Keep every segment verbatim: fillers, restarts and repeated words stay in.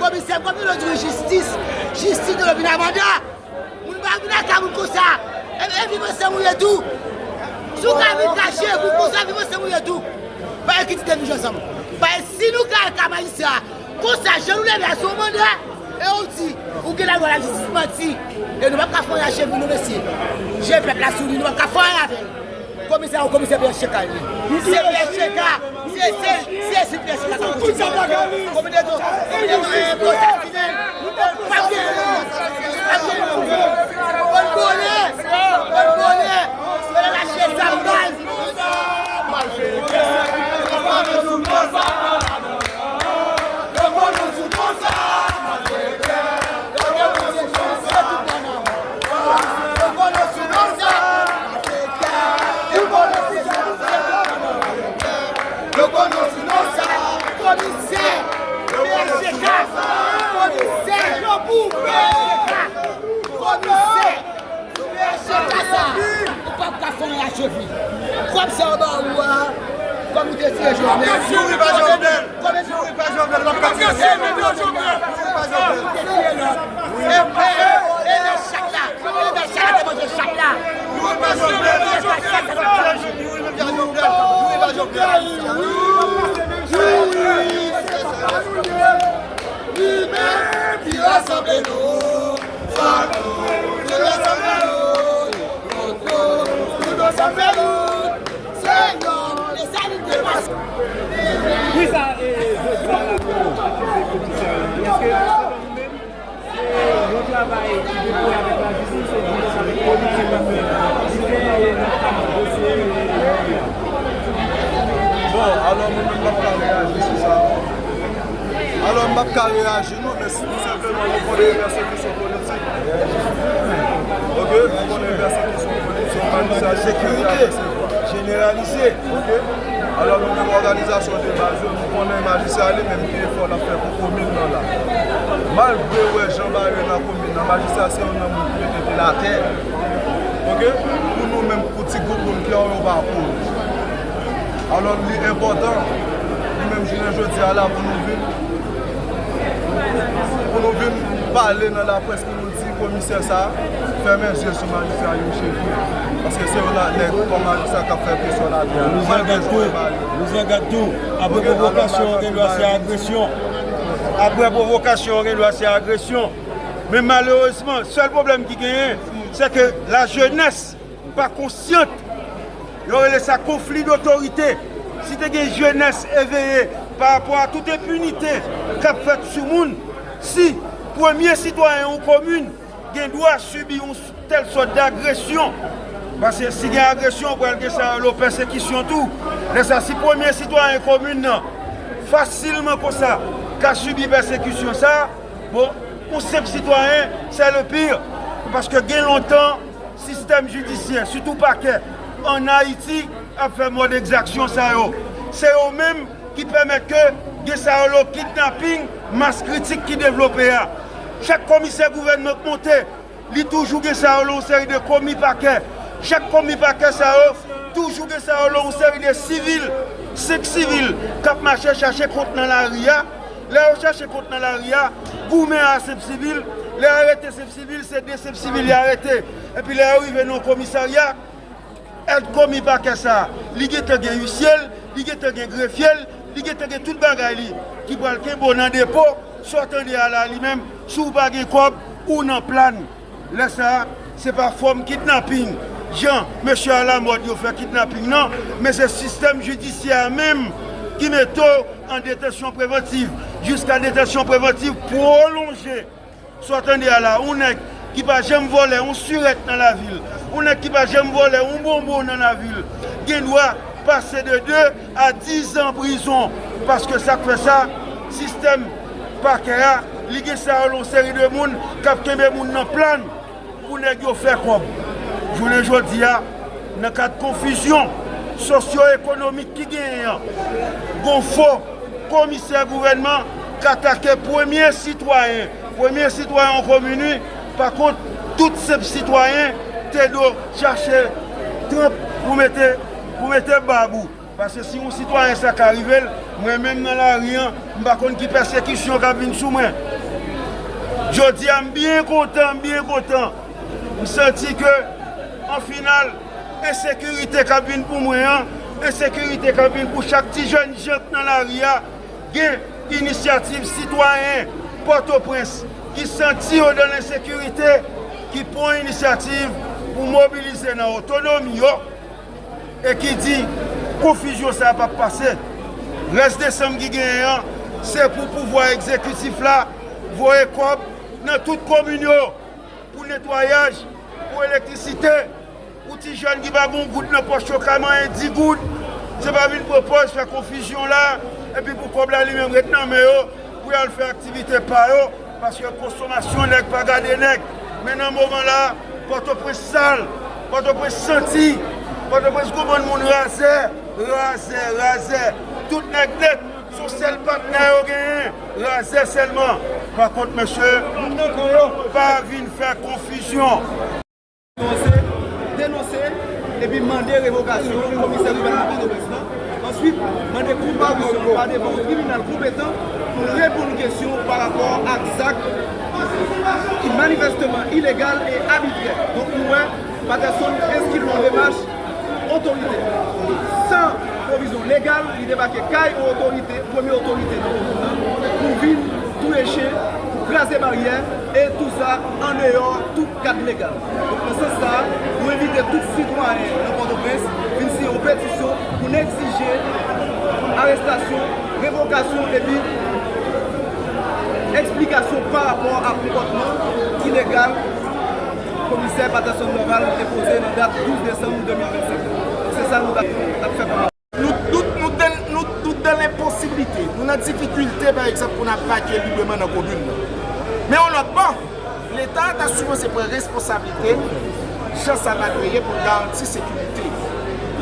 Komisè, komisè, nou di jistis, jistis nou vin a manda. Moun pa vin lakay moun konsa. E, e viv ansanm ou ye tou. Si w ka vin kache, pou konsa viv ansanm ou ye tou. Pa gen ki ti te viv ansanm. Pa gen si nou ka al ka majistra. Konsa, jan nou leve a se yon manda. E ou di, ou gen lalwa lajistis manti. E nou p ap ka fè anyen a Chevy nou mesye. Je pèp la sou li, nou p ap ka fè anyen avè l. Komisè, yon komisè P S H K li. Se P S H K. Se, se, se, se P S H K k ap kontinye. Komite do, komite do, e, pwosesine. Pa gen, pa gen. Bann vòlè, bann vòlè. Yo lache zam baz. Malfektè. Yo konn nou sou konsa. Komisè, P S H K, komisè, P S H K, komisè. Chèf la sa, ou p ap ka fè anyen a Chevy. Kòb sa yo ba ou a, kòm ou te tire Jovenel. Youri pa Jovenel. Youri pa Jovenel, w ap ka tire Jovenel. Youri pa Jovenel. Ou te tire lòt. E, e, e, e, e, chak la, e, e, chak la te manje chak la. Youri pa Jovenel. Youri pa Jovenel. Youri pa Jovenel. Youri. Li menm ki rasanble nou. Ki sa, e, e, jodi a la pou komisè komisarya? Èske se nou menm, se yon travay ki depoze avèk lajistis, se jis avèk politik k ap fè diferan nan ka dosye Youri a? Bon, alò, mwen menm, m p ap ka reyaji sou sa. Alò, m p ap ka reyaji, non, men tou senpleman, nou konnen pèsekisyon politik. Ok, nou konnen pèsekisyon politik, manifestasyon ki ap resevwa. Jeneralize. Ok. Alò, nou menm òganizasyon de baz yo, nou konnen majistra li menm ki efò l ap fè pou komin nan la. Malgre w wè jan bagay yo nan komin nan, majistra se youn nan moun ki mete pye l atè. Ok? Pou nou menm, pou ti gwoup moun ki anwo yo pa kouri. Alò, li enpòtan, li menm jounen jodi a la, pou nou vin, pou nou vin pale nan laprès, pou nou di komisè sa a, fèmen je sou majistra Youri Chevrier. Paske se yon nèg kòm majistra k ap fè presyon la. Nou zangad tou, nou zangad tou. Apre pwovokasyon, gen dwa se agresyon. Apre pwovokasyon, gen dwa se agresyon. Men malerezman, sèl pwoblèm ki genyen, se ke lajenès pa konsyant. Yo rele sa konfli dotorite. Si te gen jenès eveye pa rapò a tout enpinite k ap fèt sou moun, si premye sitwayen yon komin gen dwa sibi yon tèl sòt dagresyon, paske si gen agresyon, pral gen sa yo rele pèsekisyon tou. Lè sa, si premye sitwayen komin nan fasilman konsa ka sibi pèsekisyon sa, bon, yon senp sitwayen, c'est le pire. Paske gen lontan, sistèm jidisyè, sitou pakè, ann Ayiti, ap fè mòd egzaksyon sa yo. Se yo menm ki pèmèt ke gen sa yo rele kidnaping mas kritik ki devlope a. Chak komisè gouvènman k monte, li toujou gen sa yo rele yon seri de komi pakè. Chak komi pakè sa yo, toujou gen sa yo rele yon seri de sivil, senk sivil, k ap mache chache kont nan lari a. Lè yo chache kont nan lari a, goumen a senp sivil, lè yo arete senp sivil, se de senp sivil y arete. Epi lè yo rive nan yon komisarya, èd komi pakè sa a, li gentan gen uisye l, li gentan gen grefye l, li gentan gen tout bagay li ki pral kenbe w nan depo, sa w tande a la li menm, si w pa gen kòb, ou nan plàn. Lè sa a, se pa fòm kidnaping, jan mesye a lamòd yo fè kidnaping nan, men se sistèm jidisyè a menm ki mete w an detansyon prevantiv, jiska detansyon prevantiv pwolonje. Sa w tande a la, yon nèg ki pa janm vòlè yon sirèt nan lavi l, yon nèg ki pa janm vòlè yon bonbon nan lavi l, gen dwa pase de de a diz an prizon. Paske sa k fè sa, sistèm pakè a, li gen sa yo rele yon seri de moun k ap kenbe moun nan plàn pou nèg yo fè kòb. Jounen jodi a, nan kad konfizyon sosyo-ekonomik ki genyen an, gon fo komisè gouvènman k atake premye sitwayen, premye sitwayen yon komin wi. Pakont, tout senp sitwayen te dwe chache tranp pou mete, pou mete bab ou. Paske si yon sitwayen sa ka rive l, mwen menm nan lari an, m pa konn ki pèsekisyon k ap vin sou mwen. Jodi a, m byen kontan, m byen kontan. M santi ke, an final, ensekirite k ap vin pou mwen an, ensekirite k ap vin pou chak ti jèn jan k nan lari a, gen inisyativ sitwayen Pòtoprens ki santi yo dan lensekirite, ki pran inisyativ pou mobilize nan otonomi yo, e ki di konfizyon sa a p ap pase. Rès desanm ki genyen an, se pou pouvwa egzekitif la voye kòb nan tout komin yo pou netwayaj, pou elektrisite, pou ti jèn ki pa gen yon goud nan pòch yo ka manyen dis goud. Se pa vin pran pòz fè konfizyon la, epi pou kòb la li menm ret nan men yo, pou y al fè aktivite pa yo, paske konsomasyon nèg pa gade nèg. Men nan moman la, Pòtoprens sal, Pòtoprens santi, Pòtoprens gon bann moun razè, razè, razè. Tout nèg nèt, se yon sèl patnè yo genyen, razè sèlman. Pa kont, mesye, pa vin fè konfizyon. Denonse, denonse, epi mande revokasyon komisè gouvènman Pòtoprens lan. Answit, mande konparisyon pa devan yon tribinal konpetan pou reponn kesyon pa rapò ak zak ki manifèsteman ilegal e abitrè. Donk, nou wè, Patterson enskri nan yon demach otorite. San pwovizyon legal, li debake kay yon otorite, premye otorite nan komin nan, pou vin touye chen, pou kraze baryè, e tou sa andeyò tout kad legal. Donk, nan sans sa a, nou envite tout sitwayen nan Pòtoprens vin siyen yon petisyon pou n egzije arestasyon, revokasyon epi eksplikasyon pa rapò a konpòtman ilegal Komisè Patterson Dorval te poze nan dat douz desanm de mil vennsenk. Se sa nou t ap, t ap fè kòm. Nou, nou, nou dan, nou, nou dan lenposiblite, nou nan difikilte, pa egzanp, pou n ap vage libreman nan komin nan. Men yon lòt bò, Leta ta sipoze pran responsablite l, jan sa ta dwe ye pou l garanti sekirite.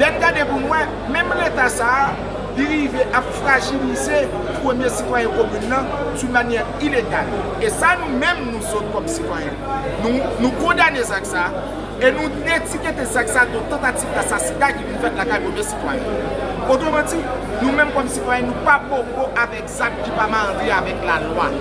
Lè n gade pou n wè, menm Leta sa a, li rive ap frajilize premye sitwayen komin nan d'une manière illégale. E sa, nou menm, nou sot kòm sitwayen. Nou, nou kondane zak sa a, e nou etikete zak sa a de tantativ dasasina ki vin fèt lakay premye sitwayen. Otreman di, nou menm kòm sitwayen, nou pa bobo avèk zak ki pa mare avèk lalwa.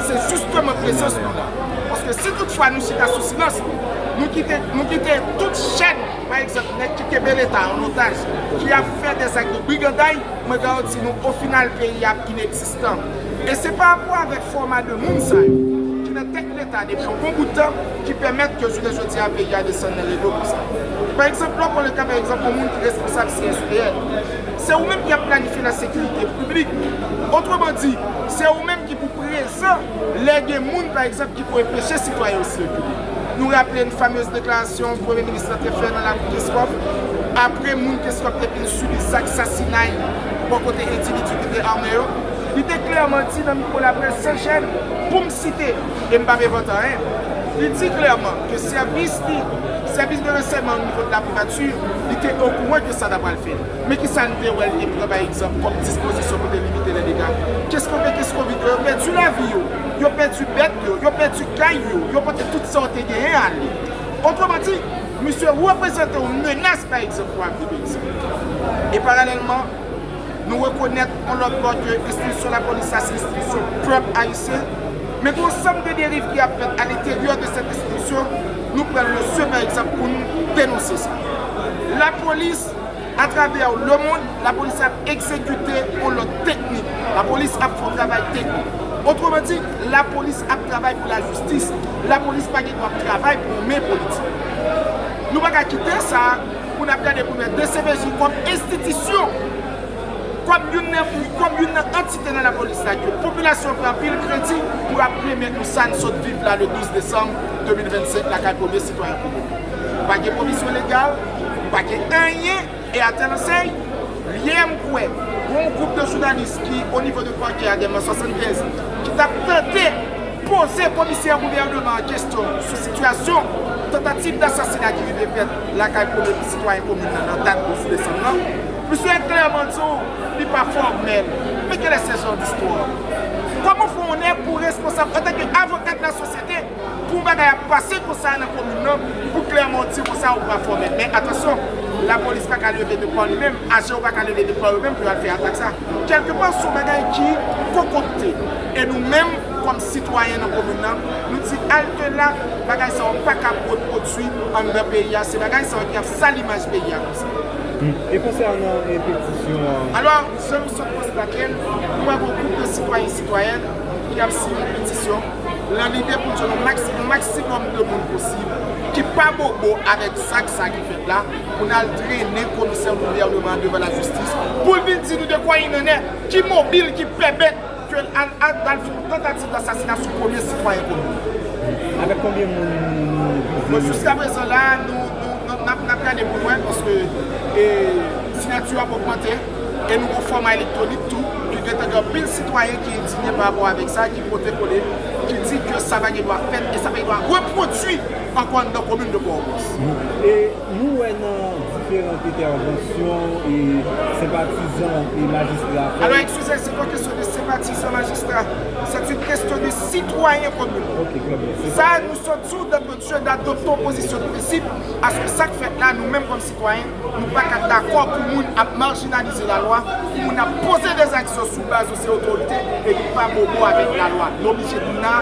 Se jisteman prezans nou la. Paske si toutfwa nou chita sou silans nou, nou kite, nou kite tout chèn, pa egzanp, nèg ki kenbe Leta an otaj, ki ap fè dèzak de briganday, mwen garanti nou, ofinal, peyi a ap inegzistan. E se pa rapò avèk fòma de moun sa yo, ki nan tèt Leta depi yon bon bout tan, ki pèmèt ke jounen jodi a peyi a desann nan nivo konsa. Pa egzanp, lè w pran le ka, pa egzanp, yon moun ki responsab C S P N, se ou menm ki ap planifye lasekirite piblik. Otreman di, se ou menm ki pou prezan lè gen moun, pa egzanp, ki pou enpeche sitwayen yo sikile. Nou raple n famez deklarasyon premye minis lan te fè nan lakou Kenskòf, apre moun Kenskòf te fin sibi zak sasinay bò kote endividi ki te ame yo. Li te klèman di nan mikwo laprès, san jèn, pou m site, e m p ap envante anyen, li di klèman ke sèvis li, sèvis de ransèyman o nivo de laprivati, li te okouran ke sa ta pral fèt. Men kisa n te wè l te pran, pa egzanp, kòm dispozisyon pou te limite lè dega? Kenskòf e Kenskòvit yo, yo pèdi lavi yo, yo pèdi bèt yo, yo pèdi kay yo, yo pote tout sa yo te genyen ale. Otreman di, misye reprezante yon menas, pa egzanp, pou avni peyi sa. E paralèlman, nou rekonèt yon lòt bò ke enstitisyon lapolis la se enstitisyon pèp ayisyen, men gen yon ansanm de deriv ki ap fèt alenteryè de sèt enstitisyon, nou pran l mesye, pa egzanp, pou n denonse sa. Lapolis, atravè lemonn, lapolis ap egzekite yon lòd teknik. Lapolis ap fè yon travay teknik. Otreman di, lapolis ap travay pou lajistis. Lapolis pa gen dwa ap travay pou yon men politik. Nou pa ka kite sa pou n ap gade pou n wè D C P J kòm enstitisyon, kòm youn nan, kòm youn nan antite nan lapolis la ke popilasyon fè anpil kredi pou ap remèt nou sa n sot viv la le douz desanm de mil vennsenk lakay premye sitwayen komin. Pa gen pwovizyon legal, pa gen anyen, e atè nan sèy, yè m kwè, yon gwoup de jounalis ki, o nivo de pakè a, Dèlma swasannkenz, ki t ap tante poze komisè gouvènman an kesyon sou sitiyasyon tantativ dasasina ki rive fèt lakay premye sitwayen komin nan, nan dat douz desanm nan. Misye klèman di w li pa fòmèl. Men quel est ce genre d'histoire? Kòman w fè onè pou responsab, antanke avoka de la société, pou yon bagay ap pase konsa nan komin nan, pou klèman w di konsa ou pa fòmèl? Men atansyon, lapolis pa ka leve de pa li menm, ajan yo pa ka leve de pa yo menm pou yo al fè atak sa. Kèlkepa, se yon bagay ki konkòkte. E nou menm, kòm sitwayen nan komin nan, nou di altèla, bagay sa yo pa ka repwodui anndan peyi a, se bagay sa yo ki ap sal imaj peyi a konsa. E konsènan e petisyon an? Alò, jan nou sot konstate l, nou wè gen yon gwoup de sitwayen, sitwayèn ki ap siyen yon petisyon nan lide pou jwenn yon maksimòm de moun posib ki pa bobo avèk zak sa ki fèt la, pou n al trennen komisè gouvènman an devan lajistis pou l vin di nou de kwa il en est, ki mobil, ki pèmèt ke l al, al, al fè yon tantativ dasasina sou premye sitwayen komin. Avèk konbyen moun nou vize? Bon, jiska prezan la, nou, nou, nou, n ap, n ap gade pou n wè, paske e, siyati yo ap ogmante, e nou gen fòma elektwonik tou, ki gentan gen anpil sitwayen ki endinye pa rapò avèk sa, ki pote kole, ki di ke sa pa gen dwa fèt, e sa pa gen dwa repwodui ankò anndan komin de Pòtoprens. E nou wè nan diferan entèvansyon e senpatizan e majistra fè. Alò, excusez, c'est pas question de sympathisant magistrat, c'est une question de citoyen komin. Ok, trè byen. Sa, nou sot di w, d'être Dieu, d'adopter yon pozisyon de prensip, aske sa k fèt la, nou menm kòm sitwayen, nou pa ka dakò pou moun ap majinalize lalwa, pou moun ap poze dezak sou baz yo se otorite, epi pa bobo avèk lalwa. Nou oblije di n la,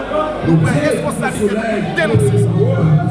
nou pran responsabilite nou pou denonse sa.